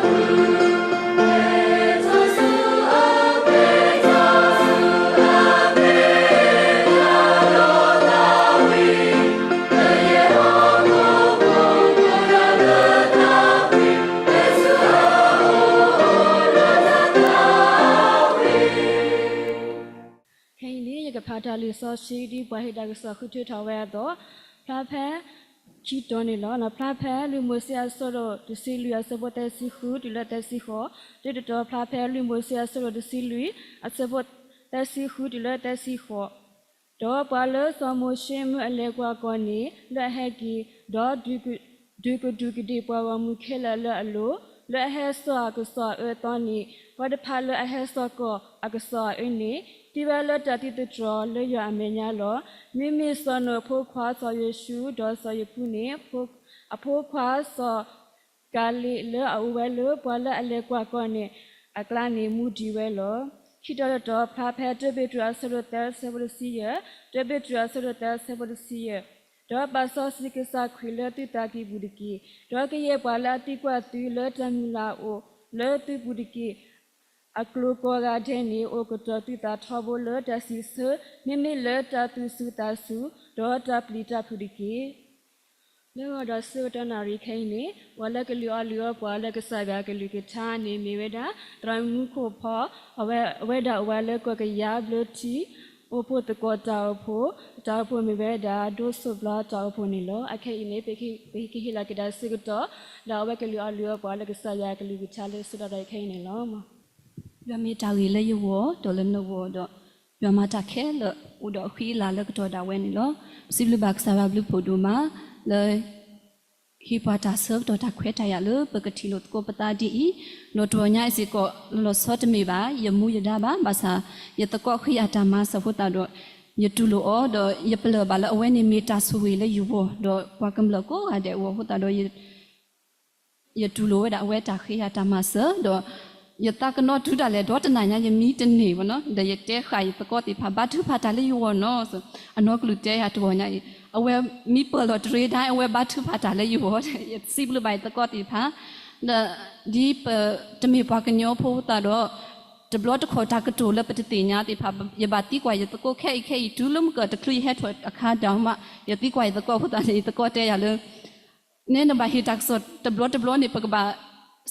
ခဲအံၤန့ၣ် ယကဖးတၢ်လံာ်စီဆှံ ဒ်ပှၤဟ့ၣ်တၢ်ကစီၣ်ဃုထၢထီၣ်ဝဲအသိး, ဖျါဖဲ ခံတီၤန့ၣ်လီၤ. ဖျါဖဲ လွံၢ်မိၤၡ့အဆၢဒိၣ်တဆံလွံၢ် အဆၢဖိသၢဆံဃုတုၤလၢသၢဆံဃိး, ဒ်တတီၤဖျါဖဲ လွံၢ်မိၤၡ့အဆၢဒိၣ်တဆံလွံၢ် အဆၢဖိသၢဆံဃုတုၤလၢသၢဆံဃိး, ဒီးပှၤလၢစီၤမိၤၡ့မၢအလဲၤကွၢ်ကီၢ်န့ၣ် လၢအဟဲက့ၤ, ဒီး ဒုးကဒူးကဒ့ၣ်ပှၤဂီၢ်မုၢ်ခဲလၢာ်လၢအလိၤ, လၢအဟဲစိာ်အကစီၣ်အအၢအသီန့ၣ်, ပှၤတဖၣ်လၢအဟဲစိာ်ကီၢ်အကစီၣ်အအၢန့ၣ် တ့ဝဲလၢတၢ်သံသတြီၤလၢယွၤအမဲာ်ညါလီၤ. မ့မ့ၢ်စီၤနိၣ်အဖိခွါစီၤယိၤၡူ ဒီးစီၤယဖူန့ၣ် အဖိခွါစီၤ ကၤလ့းလၢအအိၣ်ဝဲလၢပှၤလၢအလဲၤကွၢ်ကီၢ်န့ၣ်အကျါန့ၣ် မူဒံးဝဲလီၤ. ခံတီၤတတီၤဖျါဖဲ တၢပ့းတရူးအဆၢဒိၣ်သၢအဆၢဖိတဆံယဲၢ်, တၢပ့းတရူးအဆၢဒိၣ်သၢအဆၢဖိတဆံယဲၢ်, ဒီးပာ်စီဆှံကစၢ်ခရံာ်လၢသုသးကံၢ်ပူၤတက့ၢ်. ဒီးကယဲၢ်ပှၤလၢအသံကွၢ်သုလၢတၢ်မုၢ်လၢ်အိၣ်လၢသုပူၤတက့ၢ်. အကျိၤကိးဂၤဒဲးန့ၣ် အိၣ်ကတီၤသုသးထီဘိလၢတၢ်စံးဆၢ, မ့မ့ၢ်လၢတၢ်သူၣ်စူၤသးစူၤ, ဒီးတၢ်ပျံၤတၢ်ဖုးတက့ၢ်. လၢဂီၤဒီးဆၢကတီၢ်နၣ်ရံၣ်ခဲအံၤန့ၣ် ပှၤလၢကလုၢ်အီၣ်လုၢ်အီပှၤလၢကစၢ်ယွၤအကလုၢ်ကထါန့ၣ် မ့ၢ်ဝဲဒၣ် သရၣ်မုၣ်မူခိၣ်ဖီ, အဝဲဒၣ်အိၣ်ဝဲလၢကီၢ်ကယၤဘျၢထံ အိၣ်ဖှိၣ်သကိးတၢ်အိၣ်ဖှိၣ်, တၢ်အိၣ်ဖှိၣ်မ့ၢ်ဝဲဒၣ် ဒိၣ်စိၣ်ဘျီတၢ်အိၣ်ဖှိၣ်န့ၣ်လီၤ. အခဲအံၤန့ၣ် ပကဟ့ၣ်လီၤက့ၤတၢ်ဆၢကတီၢ် ဒီးအဝဲကလုၢ်အီၣ်လုၢ်အီပှၤလၢကစၢ်ယွၤအကလုၢ်ကထါလၢဆၢကတီၢ်ခဲအံၤန့ၣ်လီၤ. ယွၤမ့ၢ်တၢ်ဂ့ၤလၢယဂီၢ် ဒီးလၢနဂီၢ်ဒီး ယွၤမၤတၢ်ခဲလၢာ်အိၣ်ဒီးအဃံအလၤလၢကတီၢ်ဒၣ်ဝဲန့ၣ်လီၤ. ပစံးဘျုးဘၣ်ကစၢ်ယွၤဘျုးဖှိၣ်ဒိၣ်မး လၢ ဟ့ၣ်ပှၤတၢ်ဆၢကတီၢ်တၢ်ခွဲးတၢ်ယာ်လၢပကထံၣ်လိာ်သကိးပသးဒ်အံၤ, ဒီးတဂီၤညါအံၤစ့ၢ်ကီး လီၤဆီတမ့ၢ်ဘၣ် ယမူယဒါဘၣ်, ဘၣ်ဆၣ် ယသကိးဃ့ယၤတၢ်မၤစၢၤအဃိသတးဒီး ယတူၢ်လိာ်အီၤ ဒီးယပလၢၢ်ဘၣ်လၢအဝဲန့ၣ်မ့ၢ်တၢ်ဆိၣ်ဂ့ၤလၢယဂီၢ် ဒီးပှၤကမျၢၢ်ကိးဂၤဒဲးအဂီၢ်အဃိသတးဒီး ယတူၢ်လိာ်ဝဲဒၣ်အဝဲတၢ်ဃ့ယၤတၢ်မၤစၢၤ ဒီး ယသးကနီၣ်တုၤဒၣ်လဲာ်ဒီတနၤညါ ယမံတန့ၢ်ဘၣ်နီၤ ဒီးယတဲဃာ်ယသကိးသ့ၣ်တဖၣ် ဘါထုကဖၣ်တၢ်လၢယဂီၢ်နီၤ, အနီၢ်ကလုၢ်တဲယၤတဂီၤညါအံၤ အဝဲမံပၢၢ်လီၤတရံးဒၣ် အဝဲဘါထုကဖၣ်တၢ်လၢယဂီၢ် ယစံးဘျုးဘၣ်ယသကိးသ့ၣ်တဖၣ် ဒီးဒ်ပတမ့ၢ်ပှၤကညီဖိသတးဒီး တဘျီတခီၣ်တၢ်ကတိၤလၢပတသ့ၣ်ညါသ့ၣ်တဖၣ် ယဘၣ်သံကွၢ်ယသကိးခဲအံၤခဲအံၤ တုၤလၢမုၢ်ကၢၢ်တချုးယဟဲထီၣ်အခါတၢ်မး ယသံကွၢ်ယသကိးအဃိသတးန့ၣ် ယသကိးတဲယၤလၢ နဲနဘၣ်ဟ့ၣ်တၢ်ကစီၣ်တဘျီတဘျီန့ၣ် ပကဘၣ်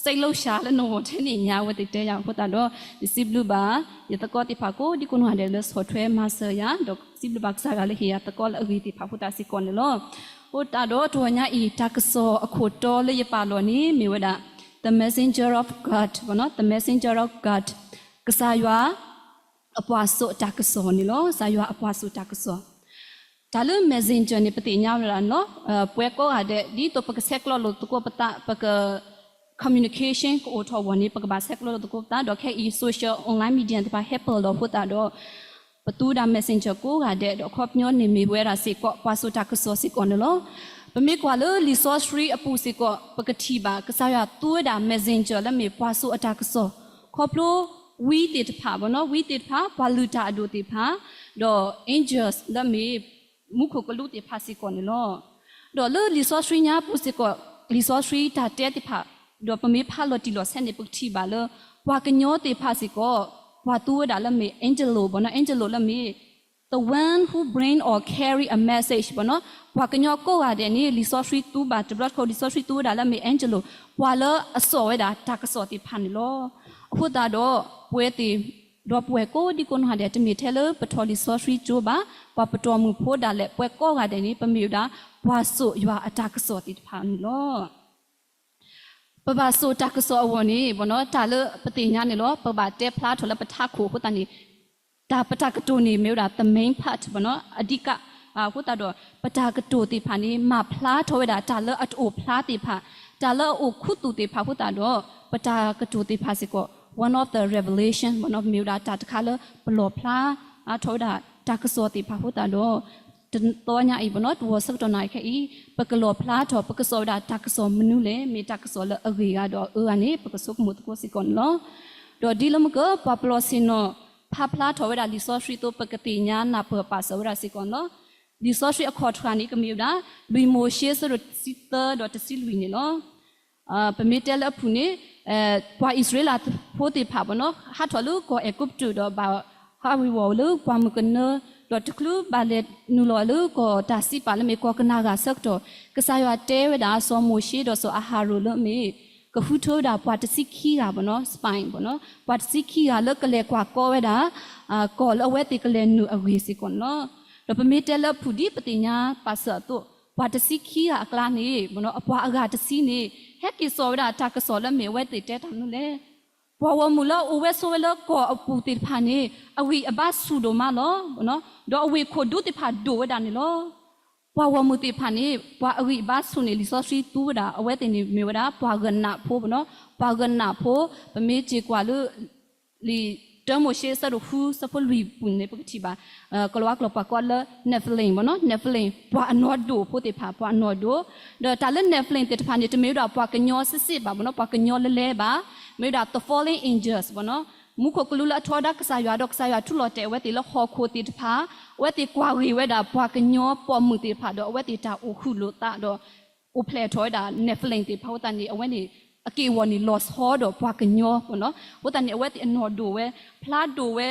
စိတ်လှုပ်ရှား လၢနဂီၢ်ထဲန့ၣ်ညါ အဝဲသ့ၣ်တဲယၤအဃိသတးဒီး ယစံးဘျုးဘၣ် ယသကိးသ့ၣ်တဖၣ်ကိးဒံကိးနီၢ်ဂၤဒဲးလၢဆီၣ်ထွဲမၤစၢၤယၤ ဒီးစံးဘျုးဘၣ်ကစၢ်ယွၤလၢဟ့ၣ်ယၤသကိးလၢအဂ့ၤသ့ၣ်တဖၣ်အဃိသတးစ့ၢ်ကီးန့ၣ်လီၤ. အဃိသတးဒီးတဂီၤညါအံၤ တၢ်ကစီၣ်အခိၣ်တီလၢယပာ်လီၤန့ၣ် မ့ၢ်ဝဲဒၣ် The Messenger of God နီၤ The Messenger of God ကစၢ်ယွၤ အပှၤစိာ်တၢ်ကစီၣ်န့ၣ်လီၤ. ကစၢ်ယွၤအပှၤစိာ်တၢ်ကစီၣ် တၢ်လၢ messenger န့ၣ် ပသ့ၣ်ညါဝဲဒၣ်နီၤ ပှၤကိးဂၤဒဲး ဒ်သိးပကဆဲးကျိးလိာ်သကိးပသး ပက communication ကအိၣ်ထီၣ်အဂီၢ်န့ၣ် ပကဘၣ်ဆဲးကျိးလိာ်သကိးပသး ဒီးခဲအံၤ social online media သ့ၣ်တဖၣ် ဟဲပၢၢ်လီၤအဃိသတးဒီး ပသူဝဲဒၣ် messenger ကိးဂၤဒဲး ဒီးအခီပညီန့ၣ်မ့ၢ်ဝဲဒၣ်စ့ၢ်ကီး ပှၤစိာ်တၢ်ကစီၣ်စ့ၢ်ကီးန့ၣ်လီၤ. ပမ့ၢ်ကွၢ်လၢလံာ်စီဆှံအပူၤစ့ၢ်ကီး ပကထံၣ်ဘၣ် ကစၢ်ယွၤသူဝဲဒၣ် messenger လၢမ့ၢ်ပှၤစိာ်အတၢ်ကစီၣ် ခီဖျိ ဝံသ့ၣ်တဖၣ်ဘၣ်နီၤ ဝံသ့ၣ်တဖၣ် ပှၤလုၢ်တၢ်အဒိၣ်သ့ၣ်တဖၣ် ဒီး angels လၢမ့ၢ် မူခိၣ်ကလူးသ့ၣ်တဖၣ်စ့ၢ်ကီးန့ၣ်လီၤ. ဒီးလၢလံာ်စီဆှံညါပူၤစ့ၢ်ကီး လံာ်စီဆှံတၢ်တဲသ့ၣ်တဖၣ် ဒီးပမ့ၢ်ဖးလီၤတံၢ်လီၤဆဲးန့ၣ် ပကထံၣ်ဘၣ်လၢ ပှၤကညီသ့ၣ်တဖၣ်စ့ၢ်ကီး ပှၤသူဝဲဒၣ်လၢမ့ၢ် angelo ဘၣ်နီၤ angelo လၢမ့ၢ် the one who bring or carry a message ဘၣ်နီၤ ပှၤကညီကိးဂၤဒဲးန့ၣ် လံာ်စီဆှံသူဘၣ် တဘျီတခီၣ် လံာ်စီဆှံသူဝဲဒၣ်လၢမ့ၢ် angelo ပှၤလၢအစိာ်ဝဲဒၣ်တၢ်ကစီၣ်သ့ၣ်တဖၣ်န့ၣ်လီၤ. အဃိသတးဒီး ပဝဲသ့ၣ် ဒီပုၢ်ဝဲၢ်ကိးဒံကိးနီၢ်ဂၤဒဲး တမ့ၢ်ထဲလၢပထီၣ်လံာ်စီဆှံကၠိဘၣ် ပှၤပတီၢ်မုၢ်ဖိဒၣ်လဲာ် ပှၤကိးဂၤဒဲးန့ၣ် ပမ့ၢ်ဝဲဒၣ် ပှၤစိာ်ယွၤအတၢ်ကစီၣ်သ့ၣ်တဖၣ်န့ၣ်လီၤ. ပဘၣ်စိာ်တၢ်ကစီၣ်အဂီၢ်န့ၣ် ဘၣ်နီၤ တၢ်လၢပသ့ၣ်ညါန့ၣ်လီၤ ပဘၣ်တဲဖျါထီၣ်လၢပထးခိၣ်အဃိသတးန့ၣ် တၢ်ပတၢ်ကတိၤန့ၣ် မ့ၢ်ဝဲဒၣ် the main part ဘၣ်နီၤ အဓိက အဃိသတးဒီး ပတၢ်ကတိၤသ့ၣ်တဖၣ်န့ၣ် မၤဖျါထီၣ်ဝဲဒၣ်တၢ်လၢအတအိၣ်ဖျါသ့ၣ်တဖၣ် တၢ်လၢအအိၣ်ခူသူၣ်သ့ၣ်တဖၣ်အဃိသတးဒီး ပတၢ်ကတိၤသ့ၣ်တဖၣ်စ့ၢ်ကီး one of the revelation ဘၣ်နီၤ မ့ၢ်ဝဲဒၣ်တၢ်တခါလၢပလီၢ်ဖျါထီၣ်ဝဲဒၣ်တၢ်ကစီၣ်သ့ၣ်တဖၣ်အဃိသတးဒီး တသီညါအံၤဘၣ်နီၤ တဝီၤဆၢကတီၢ်နၣ်ရံၣ်ခဲအံၤ ပကလီၢ်ဖျါထီၣ် ပကစိာ်ဝဲဒၣ်တၢ်ကစီၣ်မနုၤလဲၣ် မ့ၢ်တၢ်ကစီၣ်လၢအဂ့ၤဂၤဒီးအအၢဂၤန့ၣ် ပကဆိကမိၣ်သကိးစ့ၢ်ကီးန့ၣ်လီၤ. ဒီးဒ်လၢမုၢ်ကၢၢ် ပှၤပလီၢ်ဆ့ၣ်နီၤ ဖးဖျါထီၣ်ဝဲဒၣ်လံာ်စီဆှံအသိး ပကသ့ၣ်ညါနၢ်ပၢၢ်ပာ်စၢၤဝဲဒၣ်စ့ၢ်ကီးန့ၣ်လီၤ. လံာ်စီဆှံအခီၣ်ထဃၣ်န့ၣ် ကမ့ၢ်ဝဲဒၣ် လွံၢ်မိၤၡ့အဆၢဒိၣ်တဆံသၢဒီးတဆံလွံၢ်န့ၣ်လီၤ. ပမ့ၢ်တဲလၢအဖုၣ်န့ၣ် ပှၤအံၣ်စရ့လးဖိသ့ၣ်တဖၣ်ဘၣ်နီၤ ဟးထီၣ်လၢကီၢ်အဲၤကူပတူးဒီးဘၣ်ဟးဝ့ၤဝီၤလၢပှၢ်မုၢ်ကနၢ ဒီးတချုးဘၣ်လဲၤနုာ်လီၤလၢကီၢ်တၢ်စံးပာ်လၢမ့ၢ် ကီၢ်ကနၤဂၤဆၢကတီၢ်, ကစၢ်ယွၤတဲဝဲဒၣ်စီၤမိၤၡ့ဒီးစီၤအၤဟရိၣ်လၢမ့ၢ် ကဃုထၢဝဲဒၣ်ပှၤတဆံခံဂၤဘၣ်နီၤ spy ဘၣ်နီၤ ပှၤတဆံခံဂၤလၢကလဲၤကွၢ်ကီဝဲဒၣ် ကီၢ်လၢအဝဲသ့ၣ်ကလဲၤနုာ်အဂ့ၢ်စ့ၢ်ကီးန့ၣ်လီၤ. ဒီးပမ့ၢ်တဲလၢအဖုၣ်ဒ်ပသ့ၣ်ညါပာ်စၢၤအသိး, ပှၤတဆံခံဂၤအကျါန့ၣ် အပှၤအဂၤတဆံန့ၣ် ဟဲက့ၤစိာ်ဝဲဒၣ်တၢ်ကစီၣ်လၢမ့ၢ်အဝဲသ့ၣ်တဲတၢ်မနုၤလဲၣ်. ပှၤဂီၢ်မုၢ်လၢအအိၣ်ဝဲဆိးဝဲလၢကီၢ်အပူၤသ့ၣ်တဖၣ်န့ၣ် အဂံၢ်အဘါဆူၣ်ဒိၣ်မးလီၤ. ဒီးအဝ့ၢ်ခိၣ်ဒူသ့ၣ်တဖၣ်ဒိၣ်ဝဲဒၣ်န့ၣ်လီၤ. ပှၤဂီၢ်မုၢ်သ့ၣ်တဖၣ်န့ၣ် ပှၤအဂံၢ်အဘါဆူၣ်န့ၣ် လံာ်စီဆှံသူဝဲဒၣ် အဝဲသ့ၣ်န့ၣ်မ့ၢ်ဝဲဒၣ် ပှၤဂနးဖိဘၣ်နီၤ ပှၤဂနးဖိ, ပမ့ၢ်က့ၤကွၢ်လၢ လံာ်တၢမိၤၡ့အဆၢဒိၣ်ဃု ဆၢဖိလွံၢ်ပူၤန့ၣ် ပကထံၣ်ဘၣ် ကလၤဝါကျိာ်ပှၤကိးလၢ Nephilim ဘၣ်နီၤ Nephilim ပှၤအနီၢ်ဒိၣ်ဖိသ့ၣ်တဖၣ် ပှၤအနီၢ်ဒိၣ်, ဒီးတၢ်လၢ Nephilim သ့ၣ်တဖၣ်န့ၣ် တမ့ၢ်ဝဲဒၣ်ပှၤကညီစ့ၢ်စ့ၢ်ဘၣ်ဘၣ်နီၤ ပှၤကညီလၢလဲၤဘၣ်, မ့ၢ်ဝဲဒၣ် the fallen angels ဘၣ်နီၤ မူခိၣ်ကလူးလၢအထီဒါကစၢ်ယွၤ ဒီးကစၢ်ယွၤထူးလီၤတဲာ်အဝဲသ့ၣ်လၢဟီၣ်ခိၣ်သ့ၣ်တဖၣ်, အဝဲသ့ၣ်ကွၢ်ဂ့ၤဝဲဒၣ်ပှၤကညီပိာ်မုၣ်သ့ၣ်တဖၣ် ဒီးအဝဲသ့ၣ်တၢ်အိၣ်ဃုာ်လိာ်သးဒီး အိၣ်ဖျဲၣ်ထီၣ်ဝဲဒၣ် Nephilim သ့ၣ်တဖၣ်အဃိသတးန့ၣ် အဝဲန့ၣ် အက့ၢ်အဂီၤန့ၣ် လီၤဆီဒီးပှၤကညီဘၣ်နီၤ အဃိသတးန့ၣ် အဝဲသ့ၣ်အနီၢ်ဒိၣ်ဝဲ, ဖျါဒိၣ်ဝဲ,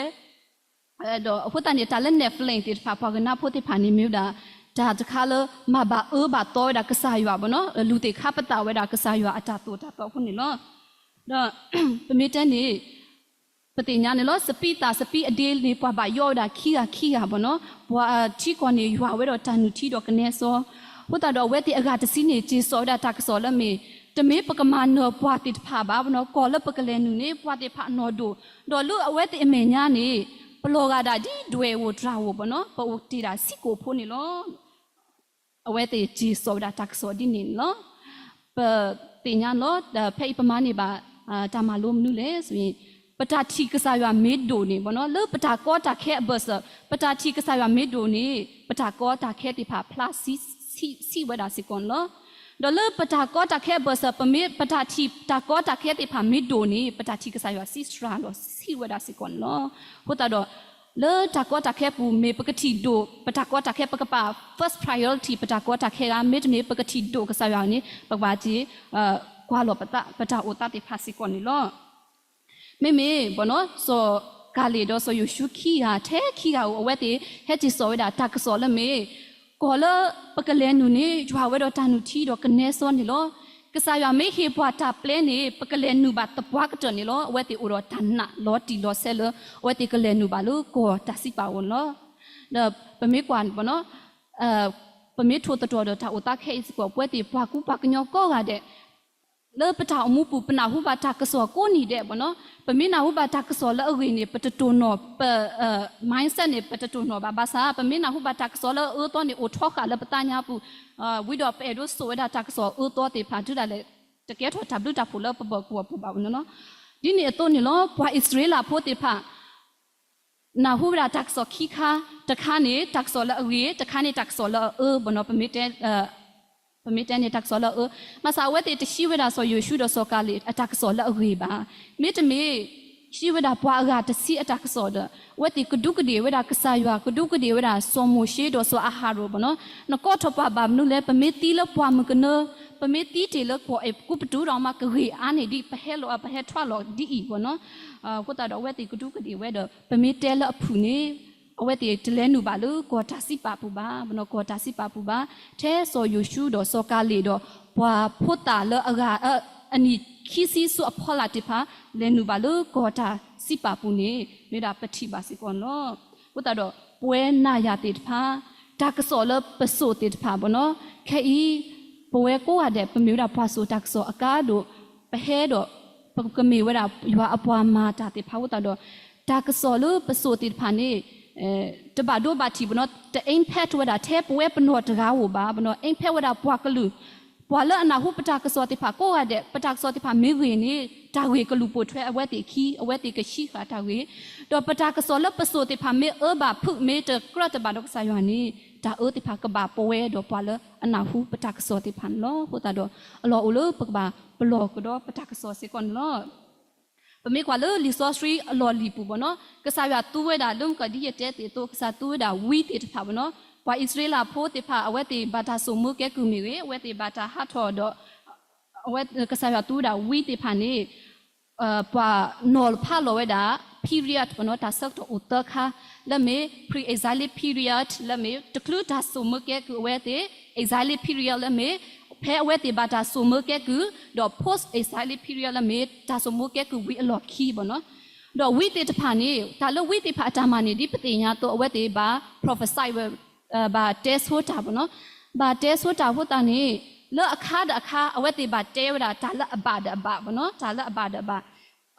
ဒီးအဃိသတးန့ၣ် တၢ်လၢ Nephilim သ့ၣ်တဖၣ် ပှၤဂနးဖိသ့ၣ်တဖၣ်န့ၣ် မ့ၢ်ဝဲဒၣ် တၢ်တခါလၢ မၤဘၣ်အၢဘၣ်သီဝဲဒၣ်ကစၢ်ယွၤဘၣ်နီၤ လူၤသ့ၣ်ခါပသးဝဲဒၣ်ကစၢ်ယွၤအတၢ်သိၣ်တၢ်သီအဃိန့ၣ်လီၤ. ဒီး ပမ့ၢ်တဲန့ၣ် ပသ့ၣ်ညါန့ၣ်လီၤ စပံးသၣ်စပံးအဒ့န့ၣ် ပှၤဘၣ်ယီၣ်ဝဲဒၣ်ခံဂၤခံဂၤဘၣ်နီၤ ပှၤထံကီၢ်န့ၣ် ယွၤဝဲဒီးတၢ်နုၢ်ထံဒီးကနဲစီ အဃိသတးဒီးအဝဲသ့ၣ်အဂၤတဆံန့ၣ် က့ၤစိာ်ဝဲဒၣ်တၢ်ကစီၣ်လၢမ့ၢ် တမ့ၢ်ပကမၤနၢၤပှၤသ့ၣ်တဖၣ်ဘၣ်နီၤ ကီၢ်လၢပကလဲၤနုာ်န့ၣ် ပှၤသ့ၣ်တဖၣ်အနီၢ်ဒိၣ်, ဒီးလၢအဝဲသ့ၣ်အမဲာ်ညါန့ၣ် ပလီၤဂာ်ဒၣ်ဒ်ဒွဲၣ်ဧိၤတြၤဧိၤဘၣ်နီၤ ပအိၣ်တ့ၢ်ဒၣ်ဆံးကိာ်ဖိန့ၣ်လီၤ. အဝဲသ့ၣ်က့ၤစိာ်ဝဲဒၣ်တၢ်ကစီၣ်ဒ်န့ၣ်န့ၣ်လီၤ. ပသ့ၣ်ညါလီၤ ဖဲအံၤပမၤန့ၢ်ဘၣ် တၢ်မၤလိမနုၤလဲၣ်န့ၣ် ပတၢ်ထံၣ်ကစၢ်ယွၤမ့ၢ်ဒိၣ်န့ၣ်ဘၣ်နီၤ လၢပတၢ်ကီတၢ်ခဲအဘၢၣ်စၢၤ ပတၢ်ထံၣ်ကစၢ်ယွၤမ့ၢ်ဒိၣ်န့ၣ် ပတၢ်ကီတၢ်ခဲသ့ၣ်တဖၣ်ဖျါဆံးဝဲဒၣ်စ့ၢ်ကီးန့ၣ်လီၤ. ဒီးလၢပတၢ်ကီတၢ်ခဲအဘၢၣ်စၢၤ ပမ့ၢ်ပတၢ်ထံၣ်တၢ်ကီတၢ်ခဲသ့ၣ်တဖၣ်မ့ၢ်ဒိၣ်န့ၣ် ပတၢ်ထံၣ်ကစၢ်ယွၤဆံးစှၤဒီးဆံးဝဲဒၣ်စ့ၢ်ကီးန့ၣ်လီၤ. အဃိသတးဒီး လၢတၢ်ကီတၢ်ခဲပူၤ မ့ၢ်ပကထံၣ်ဒိၣ် ပတၢ်ကီတၢ်ခဲ ပကပာ် first priority ပတၢ်ကီတၢ်ခဲဂၤ မ့တမ့ၢ်ပကထံၣ်ဒိၣ်ကစၢ်ယွၤန့ၣ် ပကဘၣ်က့ၤ ကွၢ်လီၤပသး ပတၢ်အိၣ်သးသ့ၣ်တဖၣ်စ့ၢ်ကီးန့ၣ်လီၤ. မ့မ့ၢ်ဘၣ်နီၤ စီၤကၤလ့းဒီးစီၤယိၤၡူခံဂၤ ထဲခံဂၤဧိၤ အဝဲသ့ၣ်ဟဲက့ၤစိာ်ဝဲဒၣ်တၢ်ကစီၣ်လၢမ့ၢ် ကီၢ်လၢပကလဲၤနုာ်န့ၣ် ယွၤဝဲဒီးတၢ်နုၢ်ထံဒီးကနဲစီန့ၣ်လီၤ. ကစၢ်ယွၤမ့ၢ်ဟ့ၣ်ပှၤတၢ်ပျဲန့ၣ် ပကလဲၤနုာ်ဘၣ်သပှၢ်ကတၢၢ်န့ၣ်လီၤ. အဝဲသ့ၣ်အိၣ်ဒီးတၢ်နာ်လီၤတံၢ်လီၤဆဲးလၢ အဝဲသ့ၣ်ကလဲၤနုာ်ဘၣ်လၢကီၢ်တၢ်စံးပာ်အဂီၢ်န့ၣ်လီၤ. ဒီးပမ့ၢ်ကွၢ်န့ၣ်ဘၣ်နီၤ ပမ့ၢ်ထိၣ်သတြီၤဒီးတၢ်အိၣ်သးခဲအံၤစ့ၢ်ကီး ပဝဲသ့ၣ်ပှၤကူပှၤကညီကိးဂၤဒဲး လၢပတၢ်အိၣ်မူပူၤ ပနၢ်ဟူဘၣ်တၢ်ကစီၣ်ကိးနံၤဒဲးဘၣ်နီၤ. ပမ့ၢ်နၢ်ဟူဘၣ်တၢ်ကစီၣ်လၢအဂ့ၤန့ၣ် ပတတိၢ်နီၣ် ပ mindset န့ၣ် ပတတိၢ်နီၣ်ဘၣ်. ဘၣ်ဆၣ် ပမ့ၢ်နၢ်ဟူဘၣ်တၢ်ကစီၣ်လၢအအၢသီန့ၣ် အိၣ်ထီဃာ်လၢပသးညါပူၤ ဝံၤဒီးပအဲၣ်ဒိးစိာ်ဝဲဒၣ်တၢ်ကစီၣ်အအၢသီသ့ၣ်တဖၣ် တုၤဒၣ်လဲာ် တကဲထီၣ်တၢ်ဘျုးတၢ်ဖှိၣ်လၢပဘၢၣ်ကဝီၤပူၤဘၣ်နီၤ. ဒ်န့ၣ်အသိးန့ၣ်လီၤ ပှၤအံၣ်စရ့လးဖိသ့ၣ်တဖၣ် နၢ်ဟူဝဲဒၣ်တၢ်ကစီၣ်ခံခါ, တခါန့ၣ် တၢ်ကစီၣ်လၢအဂ့ၤ, တခါန့ၣ် တၢ်ကစီၣ်လၢအအၢဘၣ်နီၤ. ပမ့ၢ်တဲန့ၣ် တၢ်ကစီၣ်လၢအအၢ, ဘၣ်ဆၣ်အဝဲသ့ၣ်တဟံးဝဲဒၣ် စီၤယိၤၡူဒီးစီၤကၤလ့းအတၢ်ကစီၣ်လၢအဂ့ၤဘၣ်. မ့တမ့ၢ် ဟံးဝဲဒၣ်ပှၤအဂၤတဆံအတၢ်ကစီၣ်ဒီး အဝဲသ့ၣ်ကဒူးကဒ့ၣ်ဝဲဒၣ်ကစၢ်ယွၤ, ကဒူးကဒ့ၣ်ဝဲဒၣ်စီၤမိၤၡ့ဒီးစီၤအၤဟရိၣ်ဘၣ်နီၤ. နကိးထီၣ်ပှၤဘၣ်မနုၤလဲၣ်, ပမ့ၢ်သံလၢပှၢ်မုၢ်ကနၢ, ပမ့ၢ်သံတ့ၢ်လၢကီၢ်အဲၤကူပတူးဒီးမး ကဂ့ၤအါန့ၢ်ဒ်ပဟဲလီၤ ပဟဲထွဲလီၤဒ်အံၤဘၣ်နီၤ. အဃိသတးဒီးအဝဲသ့ၣ်ကဒူးကဒ့ၣ်ဝဲဒီး ပမ့ၢ်တဲလၢအဖုၣ်န့ၣ် အဝဲသ့ၣ်တလဲၤနုာ်ဘၣ်လၢကီၢ်တၢ်စံးပာ်ပူၤဘၣ်, ကီၢ်တၢ်စံးပာ်ပူၤဘၣ်. ထဲစီၤယိၤၡူဒီးစီၤကၤလ့းဒီး ပှၤဖိသၣ်လၢအဂၤ အနံၣ်ခံဆံဆူအဖီလာ်သ့ၣ်တဖၣ် လဲၤနုာ်ဘၣ်လၢကီၢ်တၢ်စံးပာ်ပူၤန့ၣ် မ့ၢ်ဒၣ်ပထံၣ်ဘၣ်စ့ၢ်ကီးန့ၣ်လီၤ. အဃိသတးဒီး ပဝဲနၤယၤသ့ၣ်တဖၣ် တၢ်ကစီၣ်လၢပစိာ်သ့ၣ်တဖၣ်ဘၣ်နီၤ, ခဲအံၤ ပဝဲကိးဂၤဒဲး ပမ့ၢ်ဝဲဒၣ်ပှၤစိာ်တၢ်ကစီၣ်အကါဒိၣ်, ပဟဲဒီး ပကမ့ၢ်ဝဲဒၣ်ယွၤအပှၤမၤတၢ်သ့ၣ်တဖၣ်အဃိသတးဒီး တၢ်ကစီၣ်လၢပစိာ်သ့ၣ်တဖၣ်န့ၣ် တဘၣ်ဒိဘၣ်ထံးဘၣ်နီၤ, တ impact ဝဲဒၣ်ထဲပဝဲပနီၢ်တဂၤဧိၤဘၣ်ဘၣ်နီၤ, impact ဝဲဒၣ်ပှၤကလုာ်, ပှၤလၢအနၢ်ဟူပတၢ်ကစီၣ်သ့ၣ်တဖၣ်ကိးဂၤဒဲး, ပတၢ်ကစီၣ်သ့ၣ်တဖၣ်မ့ၢ်ဂ့ၤန့ၣ် တၢ်ဂ့ၢ်ကလူၤပိာ်ထွဲအဝဲသ့ၣ်အခံ, အဝဲသ့ၣ်ကဟံးဃာ်တၢ်ဂ့ၢ်, ဒီးပတၢ်ကစီၣ်လၢပစိာ်သ့ၣ်တဖၣ်မ့ၢ်အၢဘၣ်ဖုး မ့ၢ်တကြၢးတဘၣ်ဒီးကစၢ်ယွၤန့ၣ် တၢ်အၢသ့ၣ်တဖၣ်ကဘၣ်ပဝဲဒီးပှၤလၢအနၢ်ဟူပတၢ်ကစီၣ်သ့ၣ်တဖၣ်န့ၣ်လီၤ. အဃိသတးဒီး အလီၢ်အိၣ်လၢပကဘၣ်ပလီၢ်ကဒီးပတၢ်ကစီၣ်စ့ၢ်ကီးန့ၣ်လီၤ. ပမ့ၢ်ကွၢ်လၢလံာ်စီဆှံအလီၢ်လံၤပူၤဘၣ်နီၤ, ကစၢ်ယွၤသူဝဲဒၣ်လၢမုၢ်ကီၢ်ဒ်ယတဲသ့ၣ်အသိး ကစၢ်သူဝဲဒၣ်ဝံသ့ၣ်တဖၣ်ဘၣ်နီၤ, ပှၤအံၣ်စရ့လးဖိသ့ၣ်တဖၣ် အဝဲသ့ၣ်ဘၣ်တၢ်စိာ်မူကဲကုၢ်မ့ၢ်ဂ့ၤ, အဝဲသ့ၣ်ဘၣ်တၢ်ဟးထီၣ်ဒီး အဝဲကစၢ်ယွၤသူဝဲဒၣ်ဝံသ့ၣ်တဖၣ်န့ၣ် ပှၤနီၤဖးလီၤဝဲဒၣ် period ပနီၤ တၢ်ဆၢကတီၢ်အိၣ်သၢခါ လၢမ့ၢ် pre-exilic period လၢမ့ၢ်တချုးတၢ်စိာ်မၢကဲကုၢ်အဝဲသ့ၣ် exilic period လၢမ့ၢ် ဖဲအဝဲသ့ၣ်ဘၣ်တၢ်စိာ်မၢကဲကုၢ် ဒီး post-exilic period လၢမ့ၢ်တၢ်စိာ်မၢကဲကုၢ်ဝံၤအလီၢ်ခံပနီၤ. ဒီးဝံသ့ၣ်တဖၣ်န့ၣ် တၢ်လၢဝံသ့ၣ်တဖၣ်အတၢ်မၤန့ၣ် ဒ်ပသ့ၣ်ညါအသိး အဝဲသ့ၣ်ဘၣ် prophesy ဝဲ ဘၣ်တဲဆိတၢ်ပနီၤ. ဘၣ်တဲဆိတၢ်အဃိသတးန့ၣ် လၢအခါဒီးအခါ အဝဲသ့ၣ်ဘၣ်တဲဝဲဒၣ်တၢ်လၢအဘၣ်ဒီးအဘၣ်ပနီၤ တၢ်လၢအဘၣ်ဒီးအဘၣ်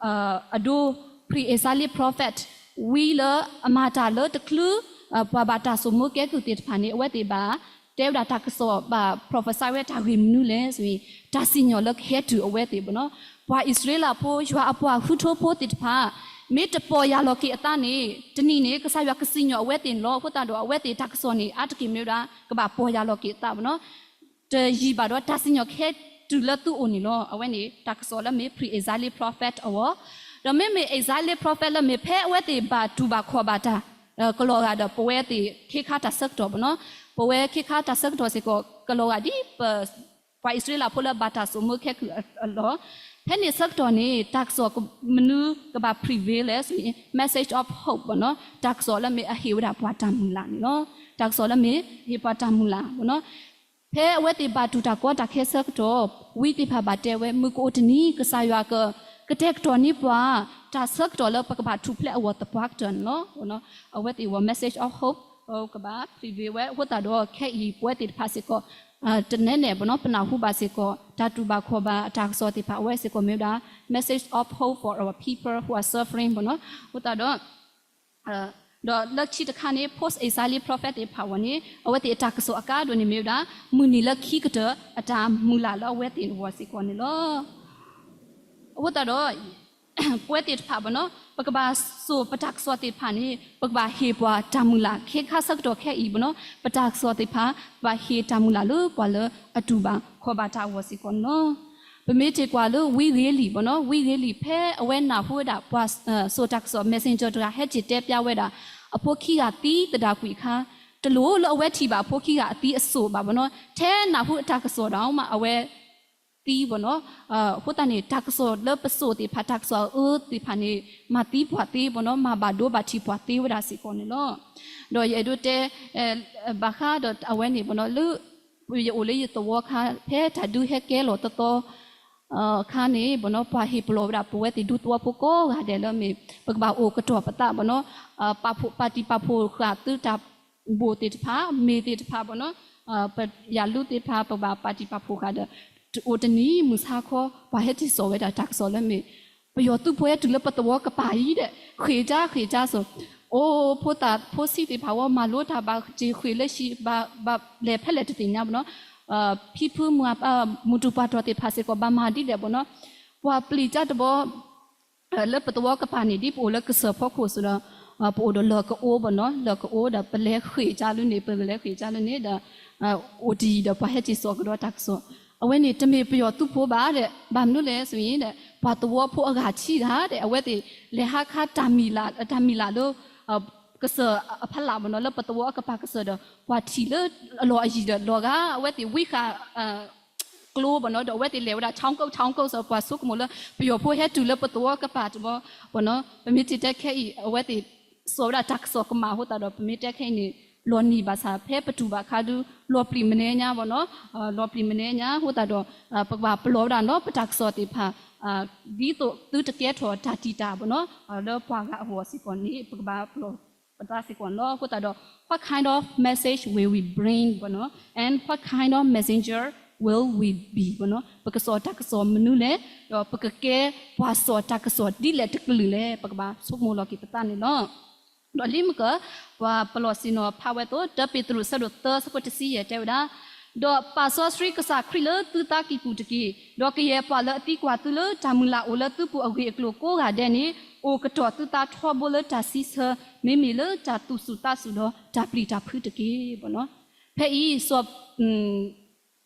အဒိ pre-exilic prophet ဝံလၢအမၤတၢ်လၢတချုး ပှၤဘၣ်တၢ်စိာ်မၢကဲကုၢ်သ့ၣ်တဖၣ်န့ၣ် အဝဲသ့ၣ်ဘၣ်တဲဝဲဒၣ်တၢ်ကစီၣ် ဘၣ် prophesy ဝဲတၢ်ဂ့ၢ်မနုၤလဲၣ်န့ၣ် တၢ်စံၣ်ညီၣ်လၢကဟဲတုၤအဝဲသ့ၣ်ပနီၤ. ပှၤအံၣ်စရ့လးဖိ ယွၤအပှၤဃုထၢဖိသ့ၣ်တဖၣ် မ့ၢ်တပီၢ်ယၢ်လီၤက့ၤအသးန့ၣ် တနံၤန့ၣ် ကစၢ်ယွၤကစံၣ်ညီၣ်အဝဲသ့ၣ်န့ၣ်လီၤ. အဃိသတးဒီး အဝဲသ့ၣ်တၢ်ကစီၣ်န့ၣ် အါတက့ၢ်မ့ၢ်ဝဲဒၣ် ကဘၣ်ပီၢ်ယၢ်လီၤက့ၤအသးပနီၤ. တယံာ်ဘၣ်ဒီးတၢ်စံၣ်ညီၣ်ကဟဲတုၤလၢသုအိၣ်န့ၣ်လီၤ. အဝဲန့ၣ် တၢ်ကစီၣ်လၢမ့ၢ် pre-exilic prophet အဂီၢ်, ဒီးမ့မ့ၢ် exilic prophet လၢမ့ၢ်ဖဲအဝဲသ့ၣ်ဘၣ်တူၢ်ဘၣ်ခီၣ်ဘၣ်တၢ် ကလီၤဂာ်ဒီး ပဝဲသ့ၣ်ခ့ခါတၢ်ဆၢကတီၢ်ပနီၤ, ပဝဲခ့ခါတၢ်ဆၢကတီၢ်စ့ၢ်ကီး ကလီၤဂာ်ဒ်ပ ပှၤအံၣ်စရ့လးဖိလၢဘၣ်တၢ်စိာ်မၢကဲကုၢ်အလီၢ်, ဖဲန့ၣ်ဆၢကတီၢ်န့ၣ် တၢ်ကစီၣ်မနုၤကဘၣ် prevail လဲၣ်န့ၣ် message of hope ပနီၤ, တၢ်ကစီၣ်လၢမ့ၢ်အဟ့ၣ်ဝဲဒၣ်ပှၤတၢ်မုၢ်လၢ်န့ၣ်လီၤ. တၢ်ကစီၣ်လၢမ့ၢ်ဟ့ၣ်ပှၤတၢ်မုၢ်လၢ်ပနီၤ. ဖဲအဝဲသ့ၣ်ဘၣ်တူၢ်တၢ်ကီတၢ်ခဲဆၢကတီၢ် ဝံသ့ၣ်တဖၣ်ဘၣ်တဲဝဲ မုၢ်ကအိၣ်တနံၤ ကစၢ်ယွၤက ကတဲာ်ကတီၤန့ၢ်ပှၤ တၢ်ဆၢကတီၢ်လၢပကဘၣ်ထူၣ်ဖျဲးအဂီၢ်သပှၢ်ကတၢၢ်န့ၣ်လီၤ. အဝဲသ့ၣ်အဂီၢ် message of hope ကဘၣ် prevail ဝဲအဃိသတးဒီး ခဲအံၤပဝဲသ့ၣ်တဖၣ်စ့ၢ်ကီး တနဲနဲၣ်ပနီၤ ပနၢ်ဟူဘၣ်စ့ၢ်ကီး တၢ်တူၢ်ဘၣ်ခီၣ်ဘၣ်အတၢ်ကစီၣ်သ့ၣ်တဖၣ် အဝဲစ့ၢ်ကီးမ့ၢ်ဝဲဒၣ် message of hope for our people who are suffering ပနီၤ. အဃိသတးဒီး ဒီးလၢခံတခါန့ၣ် post-exilic prophet သ့ၣ်တဖၣ်အဂီၢ်န့ၣ် အဝဲသ့ၣ်အတၢ်ကစီၣ်အကါဒိၣ်န့ၣ်မ့ၢ်ဝဲဒၣ် မုၢ်နံၤလၢခံကတၢၢ် အတၢ်မုၢ်လၢ်လၢအဝဲသ့ၣ်အဂီၢ်စ့ၢ်ကီးန့ၣ်လီၤ. အဃိသတးဒီး ပဝဲသ့ၣ်တဖၣ်ပနီၤ ပကဘၣ်စိာ်ပတၢ်ကစီၣ်သ့ၣ်တဖၣ်န့ၣ် ပကဘၣ်ဟ့ၣ်ပှၤတၢ်မုၢ်လၢ် ခ့ခါဆၢကတီၢ်ခဲအံၤပနီၤ ပတၢ်ကစီၣ်သ့ၣ်တဖၣ် ပဘၣ်ဟ့ၣ်တၢ်မုၢ်လၢ်လၢပှၤလၢအတူၢ်ဘၣ်ခီၣ်ဘၣ်တၢ်အဂီၢ်စ့ၢ်ကီးန့ၣ်လီၤ. ပမ့ၢ်တ့ၢ်ကွၢ်လၢဝံဂ့ၤလံာ်ပနီၤ ဝံဂ့ၤလံာ် ဖဲအဝဲနၢ်ဟူဝဲဒၣ်ပှၤ စိာ်တၢ်ကစီၣ် messenger တဂၤ ဟဲက့ၤတဲပျါဝဲဒၣ် အဖိခံဂၤသံသဒၣ်ကွံာ်အခါ တလိၣ်လၢအဝဲထံၣ်ဘၣ်အဖိခံဂၤအသံအစိၣ်ဘၣ်ပနီၤ ထဲနၢ်ဟူအတၢ်ကစီၣ်ဒီးမး အဝဲသံပနီၤ. အဃိသတးန့ၣ် တၢ်ကစီၣ်လၢပစိာ်သ့ၣ်တဖၣ် တၢ်ကစီၣ်အအၢသ့ၣ်တဖၣ်န့ၣ် မၤသံပှၤသ့ပနီၤ မၤဘၣ်ဒိဘၣ်ထံးပှၤသ့ဝဲဒၣ်စ့ၢ်ကီးန့ၣ်လီၤ. ဒီးယအဲၣ်ဒိးတဲ ဘၣ်ဃးဒီးအဝဲန့ၣ်ပနီၤ လၢ ယအိၣ်လၢယသဝီခါ ဖဲတၢ်ဒုးဟဲကဲလီၤသီသီ အခါန့ၣ်ပနီၤ ပှၤဟ့ၣ်ပလီၢ်ဝဲဒၣ် ပဝဲသ့ၣ်ဒူသဝီဖိကိးဂၤဒဲးလၢမ့ၢ် ပကဘၣ်အိၣ်ကတီၤပသးပနီၤ ပာ်ဖှိၣ်ပာ်တံၢ်ပာ်ဖှိၣ်ဃာ်သုတၢ်ဘိၣ်သ့ၣ်တဖၣ် မ့ၢ်သ့ၣ်တဖၣ်ပနီၤ ပယၢ်လူသ့ၣ်တဖၣ် ပကဘၣ်ပာ်တံၢ်ပာ်ဖှိၣ်ဃာ်ဒီး အိၣ်တနံၤမုၢ်ဆါခီ ပှၤဟဲတ့ၢ်စိာ်ဝဲဒၣ်တၢ်ကစီၣ်လၢမ့ၢ် ပယီၤသုးဖိဟဲတုၤလၢပသဝီကပၤအံၤဒီး ဃ့ၢ်တၢ်ဃ့ၢ်တၢ်စိၤ အိၣ်ဖိသၣ်ဖိဆံးသ့ၣ်တဖၣ်ဝဲ မၤလိတၢ်ဘၣ်က့ၤဃ့ၢ်လၢဟံၣ် ဘၣ်လဲၤဖဲလဲၣ်တသ့ၣ်ညါပနီၤ ဖံဖုမုၢ် မုၢ်တူၢ်ပှၢ်တီၢ်သ့ၣ်တဖၣ်စ့ၢ်ကီး ဘၣ်မၤဒ်လဲၣ်ပနီၤ ပှၤပျံၤတၢ်တဘျီ လၢပသဝီကပၤန့ၣ် ဒ်ပအိၣ်လၢကစၢၢ်ဖီခိၣ်စ့ၢ်ဒီး ပအိၣ်ဒီးလၢၢ်ကအိပနီၤ လၢၢ်ကအိဒီး ပလဲၤဃ့ၢ်ကၢ်လၢန့ၣ် ပလဲၤဃ့ၢ်ကၢ်လၢန့ၣ်ဒီး အိၣ်တယံာ်ဒီးပှၤဟဲတ့ၢ်စိာ်ကဒီးတၢ်ကစီၣ် အဝဲန့ၣ်တမ့ၢ်ပယီၤသုးဖိဘၣ်ဒီး ဘၣ်မနုၤလဲၣ်စ့ၢ်ကီးဒီး ပှၤသဝီဖိအဂၤထံဂၤဒီး အဝဲသ့ၣ်လဲၤဟးခါတၢ်မံၤလၢ် တၢ်မံၤလၢ်လၢ ကစၢၢ်အဖီလာ်ပနီၤ လၢပသဝီအကပၤကစၢၢ်ဒီး ပှၤထံၣ်လၢအလီၢ်အယံၤဒီး လီၤဂာ်အဝဲသ့ၣ်ဝံဃာ် ကျိပနီၤ ဒီးအဝဲသ့ၣ်လဲၤဝဲဒၣ် ထောင်ကုန်း ထောင်ကုန်း စ့ၢ် ပှၤဆိကမိၣ်လၢ ပယီၤဖိဟဲတုၤလၢပသဝီကပၤတဘျီပနီၤ ပမ့ၢ်တ့ၢ်တဲခဲအံၤ အဝဲသ့ၣ်စိာ်ဝဲဒၣ်တၢ်ကစီၣ်ကမၣ်အဃိသတးဒီး ပမ့ၢ်တဲခဲအံၤန့ၣ် လီၤနံၤဘၣ်ဆၣ် ဖဲပတူၢ်ဘၣ်ခါဒု လီၤပျံၤမနုၤညါပနီၤ လီၤပျံၤမနုၤညါအဃိသတးဒီး ပကဘၣ်ပလီၢ်ဝဲဒၣ်နီၤ ပတၢ်ကစီၣ်သ့ၣ်တဖၣ် ဒ်သိးသုတကဲထီၣ်တၢ်တံာ်တာ်ပနီၤ လၢပှၤဂၤအဂီၢ်စ့ၢ်ကီးန့ၣ် ပကဘၣ်ပလီၢ်ပသးစ့ၢ်ကီးန့ၣ်လီၤ. အဃိသတးဒီး what kind of message will we bring ပနီၤ and what kind of messenger will we be ပနီၤ ပကစိာ်တၢ်ကစီၣ်မနုၤလဲၣ် ဒီးပကကဲပှၤစိာ်တၢ်ကစီၣ်ဒ်လဲၣ်တကလုာ်လဲၣ် ပကဘၣ်ဆိကမိၣ်လီၤက့ၤပသးန့ၣ်လီၤ. ဒီးလံာ်မုၢ်ကၢၢ် ပှၤပလီၢ်ဆ့ၣ်နီၤဖးဝဲအသိး တၢပ့းတရူး ဆၢဒိၣ်သၢ ဆၢဖိတဆံယဲၢ် တဲဝဲဒၣ်, ဒီးပာ်စီဆှံကစၢ်ခရံာ်လၢသုသးကံၢ်ပူၤတက့ၢ်. ဒီးကယဲၢ်ပှၤလၢအသံကွၢ်သုလၢတၢ်မုၢ်လၢ်အိၣ်လၢသုပူၤအဂ့ၢ်အကျိၤကိးဂၤဒဲးန့ၣ် အိၣ်ကတီၢ်သုသးထီဘိလၢတၢ်စံးဆၢ မ့မ့ၢ်လၢတၢ်သူၣ်စူၤသးစူၤဒီးတၢ်ပျံၤတၢ်ဖုးတက့ၢ်. ဖဲအံၤ စီၤ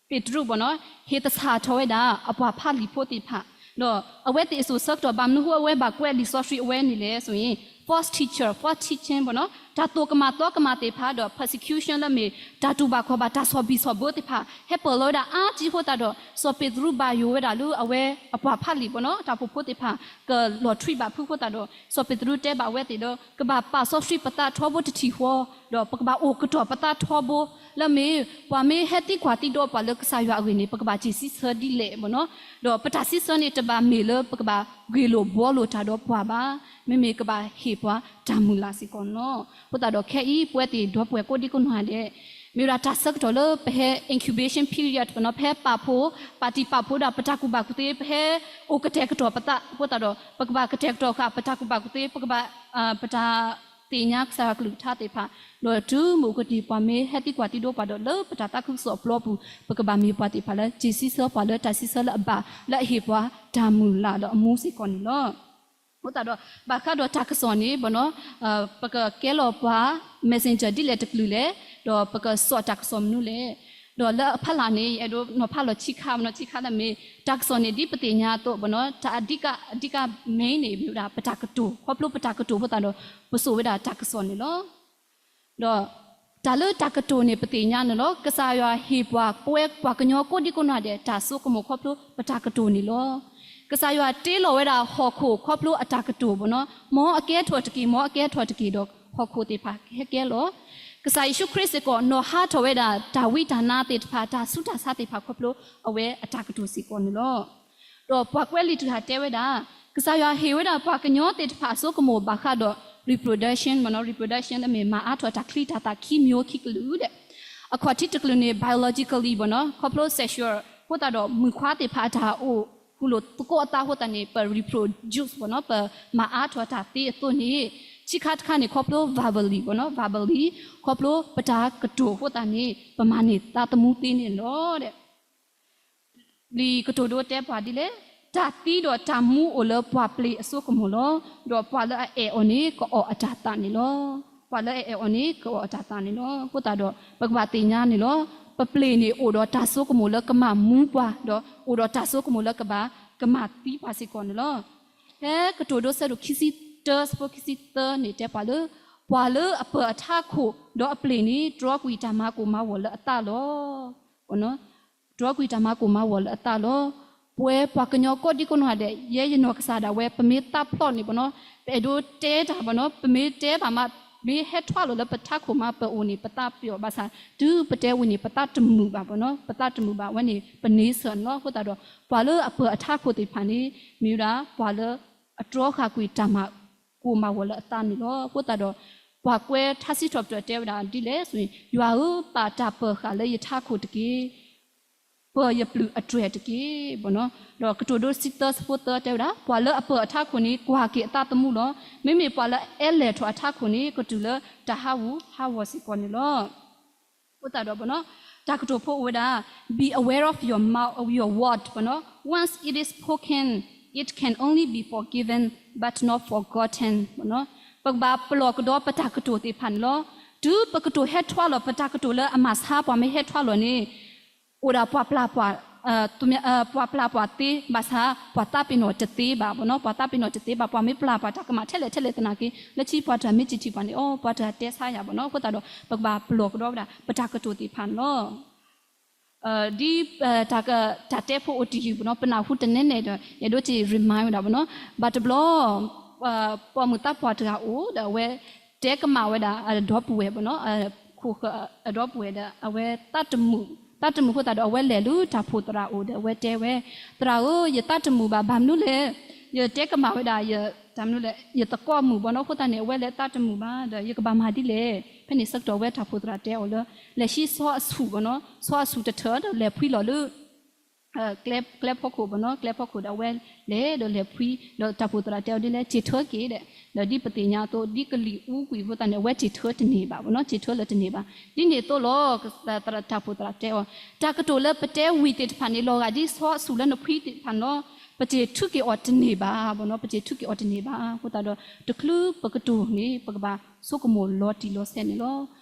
ပ့းတရူး ဟ့ၣ်သဆၣ်ထီၣ်ဝဲဒၣ် အပှၤဖးလံာ်ဖိသ့ၣ်တဖၣ်, ဒီးအဝဲသ့ၣ်အစိၤဆၢကတီၢ် ဘၣ်မနုၤဃိအဝဲဘၣ်ကွဲးလံာ်စီဆှံအဝဲန့ၣ်လဲၣ် ဆိုရင် false teacher, false teaching ပေါ့နော်, တၢ်သိၣ်ကမၣ်သီကမၣ်သ့ၣ်တဖၣ်ဒီး persecution လၢမ့ၢ်တၢ်တူၢ်ဘၣ်ခီၣ်ဘၣ် တၢ်ဆီၣ်ဘံၣ်ဆီၣ်ဘၢသ့ၣ်တဖၣ် ဟဲပၢၢ်လီၤဝဲဒၣ်အါတံၢ်အဃိသတးဒီး စီၤပ့းတရူးဘၣ်ယိၣ်ဝဲဒၣ်လၢအဝဲအပှၤဖးလံာ်ဘၣ်နီၤ တၢ်ဖှိၣ်ဖိသ့ၣ်တဖၣ် ကလီၤထွံဘၣ်ဖုးအဃိသတးဒီး စီၤပ့းတရူးတဲဘၣ်ဝဲသ့ၣ်ဒီး ကဘၣ်ပာ်စီဆှံပသးထီဘိတထံၣ်ဃီ ဒီးပကဘၣ်အိၣ်ကတီၢ်ပသးထီဘိ လၢမ့ၢ် ပှၤမ့ၢ်ဟဲသံကွၢ်သံဒီးပှၤလၢကစၢ်ယွၤအဂ့ၢ်န့ၣ် ပကဘၣ်စံးဆၢဒ်လဲၣ်ဘၣ်နီၤ ဒီးပတၢ်စံးဆၢန့ၣ် တဘၣ်မ့ၢ်လၢပကဘၣ်ဂ့ၢ်လိာ်ဘှီလိာ်တၢ်ဒီးပှၤဘၣ်, မ့မ့ၢ်ကဘၣ်ဟ့ၣ်ပှၤတၢ်မုၢ်လၢ်စ့ၢ်ကီးန့ၣ်လီၤ. အဃိသတးဒီးခဲအံၤ ပဝဲသ့ၣ်ဒီပုၢ်ဝဲၢ်ကိးဒံကိးနီၢ်ဒဲး မ့ၢ်ဝဲဒၣ်တၢ်ဆၢကတီၢ်လၢပဟဲ incubation period ဘၣ်နီၤ ပဟဲပာ်ဖှိၣ် ပာ်တံာ်ပာ်ဖှိၣ်ဝဲဒၣ်ပတၢ်ကူၣ်ဘၣ်ကူၣ်သ့ ပဟဲအိၣ်ကတဲာ်ကတီၤပသးအဃိသတးဒီး ပကဘၣ်ကတဲာ်ကတီၤဃာ်ပတၢ်ကူၣ်ဘၣ်ကူၣ်သ့ ပကဘၣ် ပတၢ်သ့ၣ်ညါကစၢ်ယွၤကလုၢ်ကထါသ့ၣ်တဖၣ် ဒီးတုၤမုၢ်ကတံၢ် ပှၤမ့ၢ်ဟဲသံကွၢ်သံဒီးပှၤဒီး လၢပတၢ်သးခုကစီၣ်အပျီပူၤ ပကဘၣ်မ့ၢ်ပှၤသ့ၣ်တဖၣ်လၢ စံးဆၢပှၤလၢတၢ်စံးဆၢလၢအဘၣ် လၢအဟ့ၣ်ပှၤတၢ်မုၢ်လၢ်ဒီးအမူစ့ၢ်ကီးန့ၣ်လီၤ. အဃိသတးဒီး ဘၣ်ဃးဒီးတၢ်ကစီၣ်န့ၣ်ဘၣ်နီၤ ပကကဲလီၤပှၤ messenger ဒ်လဲၣ်တကလုာ်လဲၣ်, ဒီးပကစိာ်တၢ်ကစီၣ်မနုၤလဲၣ်, ဒီးလၢအဖီလာ်န့ၣ် ယအဲၣ်ဒိးနီၤဖးလီၤဆံးခါဘၣ်နီၤ ဆံးခါလၢမ့ၢ် တၢ်ကစီၣ်န့ၣ် ဒ်ပသ့ၣ်ညါအသိးဘၣ်နီၤ တၢ်အဓိက အဓိက main န့ၣ် မ့ၢ်ဝဲဒၣ်ပတၢ်ကတိၤ ခီဖျိပတၢ်ကတိၤအဃိသတးဒီး ပစိာ်ဝဲဒၣ်တၢ်ကစီၣ်န့ၣ်လီၤ. ဒီးတၢ်လၢတၢ်ကတိၤန့ၣ် ပသ့ၣ်ညါန့ၣ်လီၤ. ကစၢ်ယွၤဟ့ၣ်ပှၤ ပဝဲပှၤကညီကိးဒံကိးနီၢ်ဒဲး တၢ်ဆိကမိၣ်ခီဖျိပတၢ်ကတိၤန့ၣ်လီၤ. ကစၢ်ယွၤတ့လီၤဝဲဒၣ်ဟီၣ်ခိၣ်ခီဖျိအတၢ်ကတိၤဘၣ်နီၤ မ်အကဲထီၣ်တက့ၢ် မ်အကဲထီၣ်တက့ၢ်ဒီးဟီၣ်ခိၣ်သ့ၣ်တဖၣ်ကဟဲကဲလီၤ. ကစၢ်ယ့ၣ်ၡူးခရံာ်စ့ၢ်ကီး နီၤဟးထီၣ်ဝဲဒၣ်တၢ်ဝံတၢ်နါသ့ၣ်တဖၣ် တၢ်ဆူးတၢ်ဆါသ့ၣ်တဖၣ်ခီဖျိအဝဲအတၢ်ကတိၤစ့ၢ်ကီးန့ၣ်လီၤ. ဒီးပှၤကွဲးလံာ်တဂၤတဲဝဲဒၣ် ကစၢ်ယွၤဟ့ၣ်ဝဲဒၣ်ပှၤကညီသ့ၣ်တဖၣ်အဆိကမိၣ်ဘၣ်ဃးဒီး reproduction ဘၣ်နီၤ reproduction လၢမ့ၢ်မၤအါထီၣ်တၢ်ချံတၢ်သၣ်ခံမျိုးခံကလုာ်ဒဲး အခီၣ်ထံးတကလုာ်န့ၣ် biologically ဘၣ်နီၤ ခီဖျိ sexual အဃိသတးဒီး မုၣ်ခွါသ့ၣ်တဖၣ်အတၢ်အိၣ်ဃူလိာ်သကိးအသးအဃိသတးန့ၣ် ပ reproduce ဘၣ်နီၤ ပမၤအါထီၣ်တၢ်သ့အသိးန့ၣ် ဆံးခါတခါန့ၣ် ခီဖျိ verbally ဘၣ်နီၤ verbally ခီဖျိပတၢ်ကတိၤအဃိသတးန့ၣ် ပမၤန့ၢ်သးသမူသ့န့ၣ်လီၤဒဲး လံာ်ကတိၤဒိတဲပှၤဒ်လဲၣ်, တၢ်သံဒီးတၢ်မူအိၣ်လၢပှၤပျ့ၤအစိကမီၤလီၤ. ဒီးပှၤလၢအအဲၣ်အီၤန့ၣ် ကအီၣ်အတၢ်သးန့ၣ်လီၤ. ပှၤလၢအအဲၣ်အီၤန့ၣ် ကအီၣ်အတၢ်သးန့ၣ်လီၤ. အဃိသတးဒီး ပကဘၣ်သ့ၣ်ညါန့ၣ်လီၤ. ပပျ့ၤန့ၣ် အိၣ်ဒီးတၢ်စိကမီၤလၢကမၤမူပှၤ, ဒီးအိၣ်ဒီးတၢ်စိကမီၤလၢကဘၣ်ကမၤသံပှၤစ့ၢ်ကီးန့ၣ်လီၤ. ဖဲကတိၤဒိဆၢဒိၣ်ခံဆံတၢ ဆၢဖိခံဆံသၢန့ၣ်တဲပှၤလၢ ပှၤလၢအပၢၤအထးခိၣ် ဒီးအပျ့ၤန့ၣ် တြီကွံာ်တၢ်မၤကိၢ်မၤဂီၤလၢအသးလီၤ. တြီကွံာ်တၢ်မၤကိၢ်မၤဂီၤလၢအသးလီၤ. ပဝဲပှၤကညီကိးဒံကိးနီၢ်ဂၤဒဲး ယဲယနီၢ်ကစၢ်ဒၣ်ဝဲ ပမ့ၢ်သးဖျိးန့ၣ်ဘၣ်နီၤ ပအဲၣ်ဒိးတဲတၢ်ဘၣ်နီၤ ပမ့ၢ်တဲဘၣ်မး မ့ၢ်ဟဲထွါလီၤလၢပထးခိၣ်မး ပအိၣ်န့ၣ် ပသးပျိာ်ဘၣ်ဆၣ် တုၤပတဲဝံၤန့ၣ် ပသးတမုာ်ဘၣ်ဘၣ်နီၤ ပသးတမုာ်ဘၣ်ဝဲန့ၣ် ပန့ဆၢၣ်န့ၣ်လီၤ. အဃိသတးဒီး ပှၤလၢအပၢၤအထးခိၣ်သ့ၣ်တဖၣ်န့ၣ် မ့ၢ်ဝဲဒၣ် ပှၤလၢအတြီဃာ်ကွံာ်တၢ်မၤကိၢ်မၤဂီၤလၢအသးန့ၣ်လီၤ. အဃိသတးဒီး ပှၤကွဲးထါစံးထီၣ်ပတြၢၤတဲဝဲဒၣ်ဒ်လဲၣ်ဆိုရင် ယွၤဧၢ, ပာ်တၢ်ပၢၤဃာ်လၢယထးခိၣ်တက့ၢ်. ပၢၤယပျုၢ်အတြဲၤတက့ၢ်. ဒီးကတိၤဒိဆံသၢဆၢဖိသၢတဲဝဲဒၣ်, ပှၤလၢအပၢၤအထးခိၣ်န့ၣ် ကွၢ်က့ၤအသးသမူလီၤ. မ့မ့ၢ်ပှၤလၢအအဲလဲၣ်ထီၣ်အထးခိၣ်န့ၣ် ကတုၤလၢတၢ်ဟးဂူာ်ဟးဂီၤစ့ၢ်ကီးန့ၣ်လီၤ. အဃိသတးဒီး တၢ်ကတိၤဖိအိၣ်ဝဲဒၣ် be aware of your mouth, of your word ဘၣ်နီၤ once it is spoken, it can only be forgiven but not forgotten ဘၣ်နီၤ ပကဘၣ်ပလီၢ်ကဒီးပတၢ်ကတိၤသ့ၣ်တဖၣ်န့ၣ်လီၤ. တုၤပကတိၤဟဲထွါလီၤ ပတၢ်ကတိၤလၢအမၤဆါပှၤမ့ၢ်ဟဲထွါလီၤန့ၣ် အိၣ်ဒၣ်ပှၤပျၢ်ပှၤ ပှၤပျၢ်ပှၤသ့ ဘၣ်ဆၣ် ပှၤသးပ့ၤနီၣ်တသ့ဘၣ်ဘၣ်နီၤ ပှၤသးပ့ၤနီၣ်တသ့ဘၣ် ပှၤမ့ၢ်ပျၢ်ပှၤတၢ်ကမၣ်ထဲလဲၣ်ထဲလဲၣ်သနာ်က့ လၢခံပှၤတဂၤမ့ၢ်စံးထံၣ်ပှၤန့ၣ် အိ ပှၤတဂၤတဲဆါယၤဘၣ်နီၤ အဃိသတးဒီး ပကဘၣ်ပလီၢ်ကဒီးဝဲဒၣ် ပတၢ်ကတိၤသ့ၣ်တဖၣ်န့ၣ်လီၤ. ဒ် တၢ်တဲဖိအိၣ်တယုၢ်ဘၣ်နီၤ ပနၢ်ဟူတနဲနဲဒီး ယအဲၣ်ဒိးစံး remind ဝဲဒၣ်ဘၣ်နီၤ ဘၣ်တဘျီ ပိာ်မုၣ်သးပှၢ်တဂၤအိၣ်ဒီးအဝဲ တဲကမၣ်ဝဲဒၣ်အဒီပုၢ်ဝဲၢ်ဘၣ်နီၤ ခိၣ်ဃၢၤအဒီပုၢ်ဝဲၢ်ဒီး အဝဲသးတမုာ် သးတမုာ်အဃိသတးဒီး အဝဲလဲၤလၢတၢ်ဖိသရၣ်အအိၣ်ဒီး အဝဲတဲဝဲ သရၣ်ဧၢ ယသးတမုာ်ဘၣ် ဘၣ်မနုၤလဲၣ် ယတဲကမၣ်ဝဲဒၣ် တၢ်မနုၤလဲၣ် ယသကိးမုာ်ဘၣ်နီၤ အဃိသတးန့ၣ် အဝဲလဲၤသးတမုာ်ဘၣ်ဒီး ယကဘၣ်မၤဒ်လဲၣ် ဖဲန့ၣ်ဆၢကတီၢ်ဝဲတၢ်ဖိသရၣ်တဲအီၤလၢ လဲၤဆံဆီအဆူၣ်ဘၣ်နီၤ ဆီအဆူၣ်တထၢၣ်ဒီးလဲၤဖှံလီၤလၢ ကျဲဖီခိၣ်ဘၣ်နီၤ ကျဲဖီခိၣ်ဒီးအဝဲလဲၤဒီးလဲၤဖှံ ဒီးတၢ်ဖိသရၣ်တဲအီၤဒ်လဲၣ် စံၣ်ထၢက့ၤဒီး ဒီးဒ်ပသ့ၣ်ညါအသိး ဒ်ကလံၤအူကွံာ်အဃိသတးန့ၣ် အဝဲစံၣ်ထၢတန့ၢ်ဘၣ်ဘၣ်နီၤ စံၣ်ထၢလၢတန့ၢ်ဘၣ် ဒ်န့ၣ်အသိးလီၤ တၢ်ဖိသရၣ်တဲအီၤ တၢ်ကတိၤလၢပတဲဝံၤသ့ၣ်တဖၣ်န့ၣ် လီၤဂာ်ဒ်ဆီအဆူၣ်လၢနဖှံသ့ၣ်တဖၣ်န့ၣ်လီၤ ပစံၣ်ထၢက့ၤအီၤတန့ၢ်ဘၣ်ဘၣ်နီၤ ပစံၣ်ထၢက့ၤအီၤတန့ၢ်ဘၣ် အဃိသတးဒီး တချုးပကတိၤန့ၣ် ပကဘၣ်ဆိကမိၣ်လီၤတံၢ်လီၤဆဲးန့ၣ်လီၤ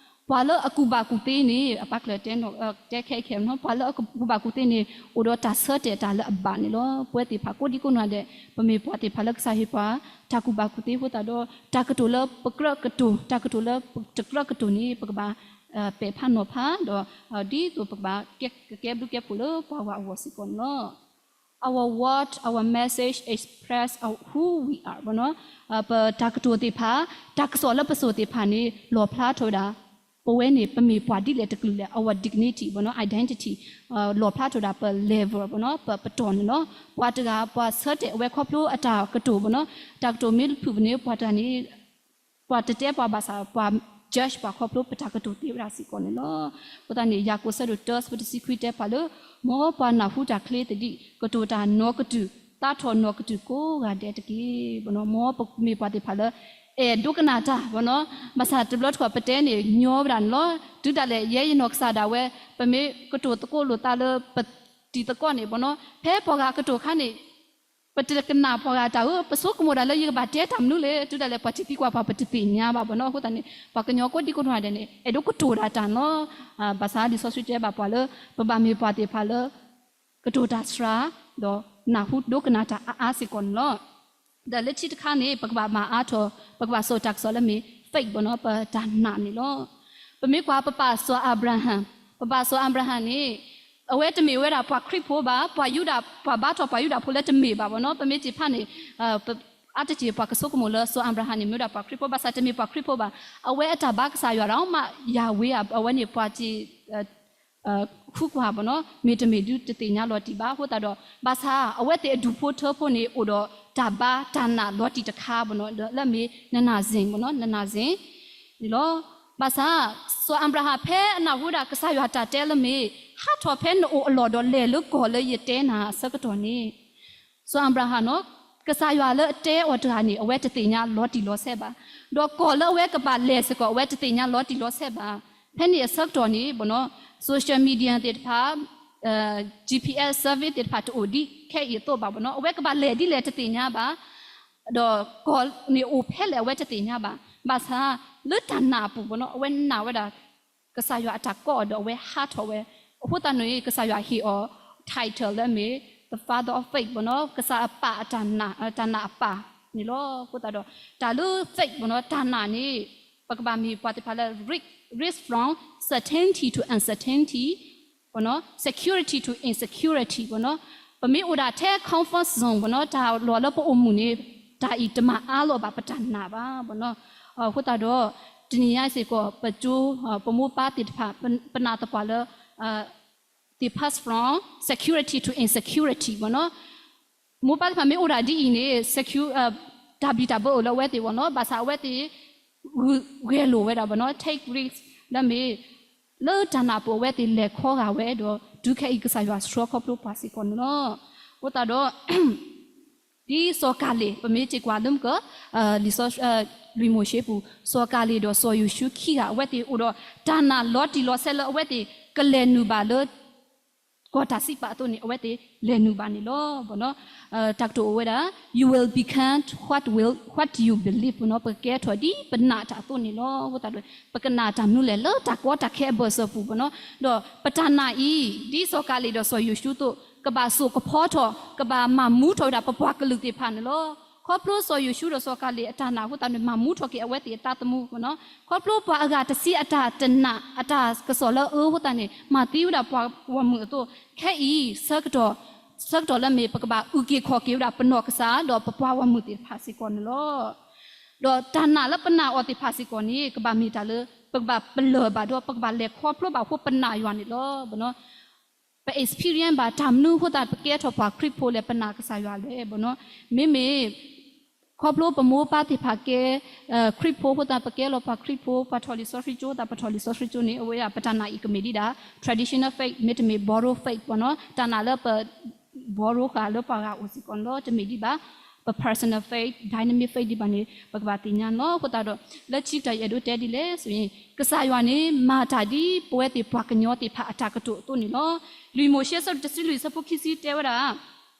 ပှၤလၢအကူၣ်ဘၣ်ကူၣ်သ့န့ၣ် အပၢ်ကျၢၢ်တဲ တဲခဲအံၤခဲအံၤနီၤ, ပှၤလၢအကူၣ်ဘၣ်ကူၣ်သ့န့ၣ် အိၣ်ဒီးတၢ်ဆၢတဲာ်တၢ်လၢအဘၣ်န့ၣ်လီၤ. ပဝဲသ့ၣ်တဖၣ်ကိးဒံကိးနီၢ်ဒဲး ပမ့ၢ်ပှၤသ့ၣ်တဖၣ်လၢကစၢ်ဟ့ၣ်ပှၤ တၢ်ကူၣ်ဘၣ်ကူၣ်သ့အဃိသတးဒီး တၢ်ကတိၤလၢပကြၢးကတိၤ တၢ်ကတိၤလၢပတကြၢးကတိၤန့ၣ် ပကဘၣ် ပဲာ်ဖးနီၤဖးဒီး ဒ်သိးပကဘၣ်ကဲဘျုးကဲဖှိၣ်လၢပှၤဂၤအဂီၢ်စ့ၢ်ကီးန့ၣ်လီၤ. Our word, our message express our who we are ဘၣ်နီၤ. ပတၢ်ကတိၤသ့ၣ်တဖၣ် တၢ်ကစီၣ်လၢပစိာ်သ့ၣ်တဖၣ်န့ၣ် လီၣ်ဖျါထီၣ်ဝဲဒၣ် ပဝဲန့ၣ် ပမ့ၢ်ပှၤဒ်လဲၣ်တကလုာ်လဲၣ် our dignity ဘၣ်နီၤ identity လီၣ်ဖျါထီၣ်ဝဲဒၣ်ပ level ဘၣ်နီၤ ပပတီၢ်န့ၣ်လီၤ. ပှၤတဂၤပှၤဆၢတဲာ်အဝဲခီဖျိအတၢ်ကတိၤဘၣ်နီၤ တၢ်ကတိၤမ့ၢ်တဖုၣ်န့ၣ် ပှၤတဂၤန့ၣ် ပှၤတတဲပှၤဘၣ်ဆၣ် ပှၤ judge ပှၤခီဖျိပတၢ်ကတိၤသ့ဝဲဒၣ်စ့ၢ်ကီးန့ၣ်လီၤ. အဃိသတးန့ၣ် ယၤကိာ်ဆၢဒိၣ်တၢ ဆၢဖိတဆံခွံတဲပှၤလၢ မ်ပှၤနၢ်ဟူတၢ်ချ့သဒံး ကတိၤတၢ်နီၢ်ကတုၢ် သးထီၣ်နီၢ်ကတုၢ်ကိးဂၤဒဲးတက့ၢ် ဘၣ်နီၤ. မ်ပမ့ၢ်ပှၤသ့ၣ်တဖၣ်လၢ အဲၣ်ဒိကနၣ်တၢ် ဘၣ်နီၤ. ဘၣ်ဆၣ်တဘျီတခီၣ်ပတဲန့ၣ် ညီဝဲဒၣ်န့ၣ်လီၤ. တုၤဒၣ်လဲာ် ယဲယနီၢ်ကစၢ်ဒၣ်ဝဲ ပမ့ၢ်ကတိၤသကိးလိာ်သးလၢပတံၤသကိးန့ၣ် ဘၣ်နီၤ ဖဲပှၤဂၤကတိၤအခါန့ၣ် ပတကနၣ်ပှၤဂၤတၢ်ဧၢ, ပဆိကမိၣ်ဒၣ်လၢယကဘၣ်တဲတၢ်မနုၤလဲၣ်, တုၤဒၣ်လဲာ်ပှၤထံၣ်သံကွၢ်ပှၤ ပတသ့ၣ်ညါဘၣ် ဘၣ်နီၤ. အဃိသတးန့ၣ် ပှၤကညီကိးဒံကိးနီၢ်ဒဲးန့ၣ် အဲၣ်ဒိးကတိၤဒၣ်တၢ်န့ၣ်လီၤ. ဘၣ်ဆၣ်လံာ်စီဆှံတဲဘၣ်ပှၤလၢ ပဘၣ်မ့ၢ်ပှၤသ့ၣ်တဖၣ်လၢ ကတိၤတၢ်စှၤ ဒီးနၢ်ဟူဒိကနၣ်တၢ်အါအါစ့ၢ်ကီးန့ၣ်လီၤ. ဒီးလၢခံတခါန့ၣ် ပကဘၣ်မၤအါထီၣ် ပကဘၣ်စိာ်တၢ်ကစီၣ်လၢမ့ၢ် faith ဘၣ်နီၤ ပတၢ်နာ်န့ၣ်လီၤ. ပမ့ၢ်ကွၢ်ပပၢ်စီၤအၤဘြၤဟၣ်, ပပၢ်စီၤအၤဘြၤဟၣ်န့ၣ် အဝဲတမ့ၢ်ဝဲဒၣ်ပှၤခရံာ်ဖိဘၣ်, ပှၤယူဒၤ ပှၤဘါထီၣ်ပှၤယူဒၤဖိလၢတမ့ၢ်ဘၣ် ဘၣ်နီၤ. ပမ့ၢ်သ့ၣ်တဖၣ်န့ၣ် အါတက့ၢ်ပှၤကဆိကမိၣ်လၢစီၤအၤဘြၤဟၣ်န့ၣ် မ့ၢ်ဝဲဒၣ်ပှၤခရံာ်ဖိ ဘၣ်ဆၣ်တမ့ၢ်ပှၤခရံာ်ဖိဘၣ်. အဝဲအတၢ်ဘါကစၢ်ယွၤဒီးမး ယၤဝ့ဧါ, အဝဲန့ၣ်ပှၤစ့ ဃုကွၢ် ဘၣ်နီၤ မ့ၢ်တမ့ၢ်ဒုးတသ့ၣ်ညါလီၤတံၢ်ဘၣ်. အဃိသတးဒီး ဘၣ်ဆၣ် အဝဲသ့ၣ်အဒူၣ်ဖိထၢဖိန့ၣ် အိၣ်ဒီးတၢ်ဘါတၢ်နာ်လီၤတံၢ်တခါ ဘၣ်နီၤ လၢမ့ၢ် နနာ်စ့ၣ် ဘၣ်နီၤ နနာ်စ့ၣ် န့ၣ်လီၤ. ဘၣ်ဆၣ် စီၤအၤဘြၤဟၣ်ဖဲအနၢ်ဟူဒၣ်ကစၢ်ယွၤတၢ်တဲလၢမ့ၢ် ဟးထီၣ်ဖဲနအိၣ်အလီၢ်ဒီးလဲၤလၢကီၢ်လၢယတဲနၤအဆၢကတီၢ်န့ၣ် စီၤအၤဘြၤဟၣ်နီၤ ကစၢ်ယွၤလၢအတဲအီၤတဂၤန့ၣ် အဝဲတသ့ၣ်ညါလီၤတံၢ်လီၤဆဲးဘၣ်. ဒီးကီၢ်လၢအဝဲကဘၣ်လဲၤစ့ၢ်ကီး အဝဲတသ့ၣ်ညါလီၤတံၢ်လီၤဆဲးဘၣ်. ဖဲန့ၣ်အဆၢကတီၢ်န့ၣ် ဘၣ်နီၤ social media သ့ၣ်တဖၣ် GPS service သ့ၣ်တဖၣ်တအိၣ်ဒ်ခဲအံၤအသိးဘၣ် ဘၣ်နီၤ အဝဲကဘၣ်လဲၤဒ်လဲၣ်တသ့ၣ်ညါဘၣ်. ဒီးကီၢ်န့ၣ်အိၣ်ဖဲလဲၣ်အဝဲတသ့ၣ်ညါဘၣ်. ဘၣ်ဆၣ် လၢတၢ်နာ်အပူၤ ဘၣ်နီၤ အဝဲနာ်ဝဲဒၣ် ကစၢ်ယွၤအတၢ်ကိးအီၤဒီးအဝဲဟးထီၣ်ဝဲ. အဃိသတးန့ၣ် ကစၢ်ယွၤဟ့ၣ်အီၤ title လၢမ့ၢ် the father of faith ဘၣ်နီၤ ကစၢ်အပၢ်အတၢ်နာ် တၢ်နာ်အပၢ်န့ၣ်လီၤ. အဃိသတးဒီး တၢ်လၢ faith ဘၣ်နီၤ တၢ်နာ်န့ၣ် ပကဘၣ်မ့ၢ်ပှၤသ့ၣ်တဖၣ်လၢ risk, risk from certainty to uncertainty ဘၣ်နီၤ security to insecurity ဘၣ်နီၤ ပမ့ၢ်အိၣ်ဒၣ်ထဲ comfort zone ဘၣ်နီၤ တၢ်လီၢ်လၢပအိၣ်မူန့ၣ် တၢ်အံၤတမၤအါလီၤဘၣ်ပတၢ်နာ်ဘၣ် ဘၣ်နီၤ. အဃိသတးဒီး တနံၤညါစ့ၢ်ကီး ပကၠိ ပမိၢ်ပၢ်သ့ၣ်တဖၣ် ပနာ်သပှၢ်လၢ they pass from security to insecurity ဘၣ်နီၤ. မိၢ်ပၢ်သ့ၣ်တဖၣ်မ့ၢ်အိၣ်ဒၣ်ဒ်အံၤန့ၣ် secure တၢ်ဘံၣ်တၢ်ဘၢအိၣ်လၢအဝဲသ့ၣ်ဘၣ်နီၤ ဘၣ်ဆၣ်အဝဲသ့ၣ် ဂဲၤလိာ်ဝဲဒၣ်ဘၣ်နီၤ take risk လၢမ့ၢ် လၢတၢ်နာ်ပူၤအဝဲသ့ၣ်လဲၤခီဂာ်ဝဲဒီး တုၤခဲအံၤကစၢ်ယွၤဆှၢခီဖျိပှၤစ့ၢ်ကီးန့ၣ်လီၤ. အဃိသတးဒီး ဒ်စီၤကၤလ့း ပမ့ၢ်စ့ၢ်ကီးလၢမကၢ လံာ်စီ လွံၢ်မိၤၡ့ပူၤ စီၤကၤလ့းဒီးစီၤယိၤၡူခံဂၤ အဝဲသ့ၣ်အိၣ်ဒီးတၢ်နာ်လီၤတံၢ်လီၤဆဲးလၢအဝဲသ့ၣ်ကလဲၤနုာ်ဘၣ်လၢ ကီၢ်တၢ်စံးပာ်အသိးန့ၣ် အဝဲသ့ၣ်လဲၤနုာ်ဘၣ်န့ၣ်လီၤ. တၢ်ကတိၤအိၣ်ဝဲဒၣ် you will become what will, what you believe နီၤ ပကကဲထီၣ်ဒ်ပနာ်တၢ်အသိးန့ၣ်လီၤ. အဃိသတးဒီး ပကနာ်တၢ်မနုၤလဲၣ် လၢတၢ်ကီတၢ်ခဲအဘၢၣ်စၢၤပူၤဘၣ်နီၤ ဒီးပတၢ်နာ်အံၤ ဒ်စီၤကၤလ့းဒီးစီၤယိၤၡူအသိး ကဘၣ်စိာ်ကဖီထီၣ် ကဘၣ်မၤမူထီၣ်ဝဲဒၣ်ပပှၤကလုာ်သ့ၣ်တဖၣ်န့ၣ်လီၤ. ခီဖျိစီၤယိၤၡူဒီးစီၤကၤလ့းအတၢ်နာ်အဃိသတးန့ၣ် မၤမူထီၣ်က့ၤအဝဲသ့ၣ်အသးသမူဘၣ်နီၤ ခီဖျိပှၤအဂၤတဆံအတၢ်တနာ် အတၢ်ကစီၣ်လၢအအၢအဃိသတးန့ၣ် မၤသံဝဲဒၣ်ပှၤဂီၢ်မုၢ်အသိး ခဲအံၤ ဆၢကတီၢ်လၢမ့ၢ်ပကဘၣ်အုၣ်က့ၤခီၣ်က့ၤဝဲဒၣ်ပနီၢ်ကစၢ် ဒီးပပှၤဂီၢ်မုၢ်သ့ၣ်တဖၣ်စ့ၢ်ကီးန့ၣ်လီၤ. ဒီးတၢ်နာ်လၢပနာ်အီၤသ့ၣ်တဖၣ်စ့ၢ်ကီးန့ၣ် ကဘၣ်မ့ၢ်တၢ်လၢ ပကဘၣ်ပလၢၢ်ဘၣ်ဒီး ပကဘၣ်လဲၤခီဖျိဘၣ်အဃိပနာ်ယွၤန့ၣ်လီၤ. ပ experience ဘၣ်တၢ်မနုၤအဃိသတး ပကဲထီၣ်ပှၤခရံာ်ဖိလဲၣ် ပနာ်ကစၢ်ယွၤလဲၣ်ဘၣ်နီၤ. မ့မ့ၢ် ခီဖျိပမိၢ်ပၢ်သ့ၣ်တဖၣ်ကဲ ခရံာ်ဖိအဃိသတး ပကဲလီၤပှၤခရံာ်ဖိ ပှၤထီၣ်လံာ်စီဆှံကၠိသတး ပထီၣ်လံာ်စီဆှံကၠိန့ၣ် အဝဲဒၣ်ပတၢ်နာ်အံၤကမ့ၢ်ဒ်ဒၣ် traditional faith မ့တမ့ၢ် borrow faith ဘၣ်နီၤ တၢ်နာ်လၢပ borrow ဃာ်လၢပှၤဂၤအအိၣ်စ့ၢ်ကီးန့ၣ်လီၤ တမ့ၢ်ဒ်ဘၣ်. ပ personal faith, dynamic faith ဒ်ဘၣ်န့ၣ် ပကဘၣ်သ့ၣ်ညါလီၤ. အဃိသတးဒီး လၢခံကတၢၢ်ယအဲၣ်ဒိးတဲဒ်လဲၣ်ဆိုရင် ကစၢ်ယွၤန့ၣ် မၤတၢ်ဒ်ပဝဲသ့ၣ်ပှၤကညီသ့ၣ်တဖၣ်အတၢ်ကတိၤအသိးန့ၣ်လီၤ. လွံၢ်မိၤၡ့ဆၢဒိၣ်တဆံလွံၢ်ဆၢဖိခံဆံတဲဝဲဒၣ်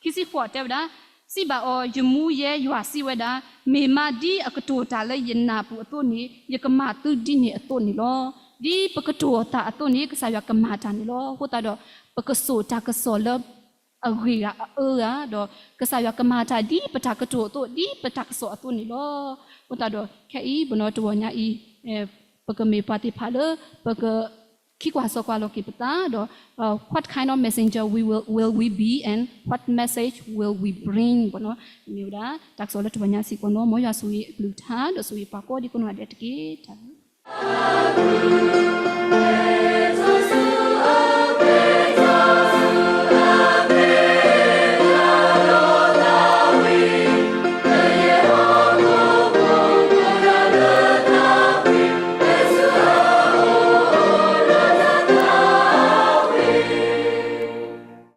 ခံဆံဃိးတဲဝဲဒၣ်, စံးဘၣ်အီၤ, ယမူယဲယွၤစံးဝဲဒၣ်, မ့ၢ်မးဒ်အကတိၤတၢ်လၢယနၢ်ပူၤအသိးန့ၣ် ယကမၤသုဒ်န့ၣ်အသိးန့ၣ်လီၤ. ဒ်ပကတိၤအသးအသိးန့ၣ် ကစၢ်ယွၤကမၤတၢ်န့ၣ်လီၤ. အဃိသတးဒီး ပကစိာ်တၢ်ကစီၣ်လၢအဂ့ၤဂၤအအၢဂၤ, ဒီးကစၢ်ယွၤကမၤတၢ်ဒ်ပတၢ်ကတိၤအသိး, ဒ်ပတၢ်ကစီၣ်အသိးန့ၣ်လီၤ. အဃိသတးဒီး ခဲအံၤ ပနီၢ်တဝီညါအံၤ ပကမ့ၢ်ပှၤသ့ၣ်တဖၣ်လၢ ပက ခံကွၢ်စီကွၢ်လီၤက့ၤပသးဒီး what kind of messenger we will, will we be and what message will we bring မ့ၢ်ဝဲဒၣ် တၢ်ကစီၣ်လၢတဝီညါစ့ၢ်ကီးန့ၣ် မ်ယွၤဆိၣ်ဂ့ၤအကလုၢ်ကထါ ဒီးဆိၣ်ဂ့ၤပှၤကိးဒံကိးနီၢ်ဒဲးတက့ၢ်.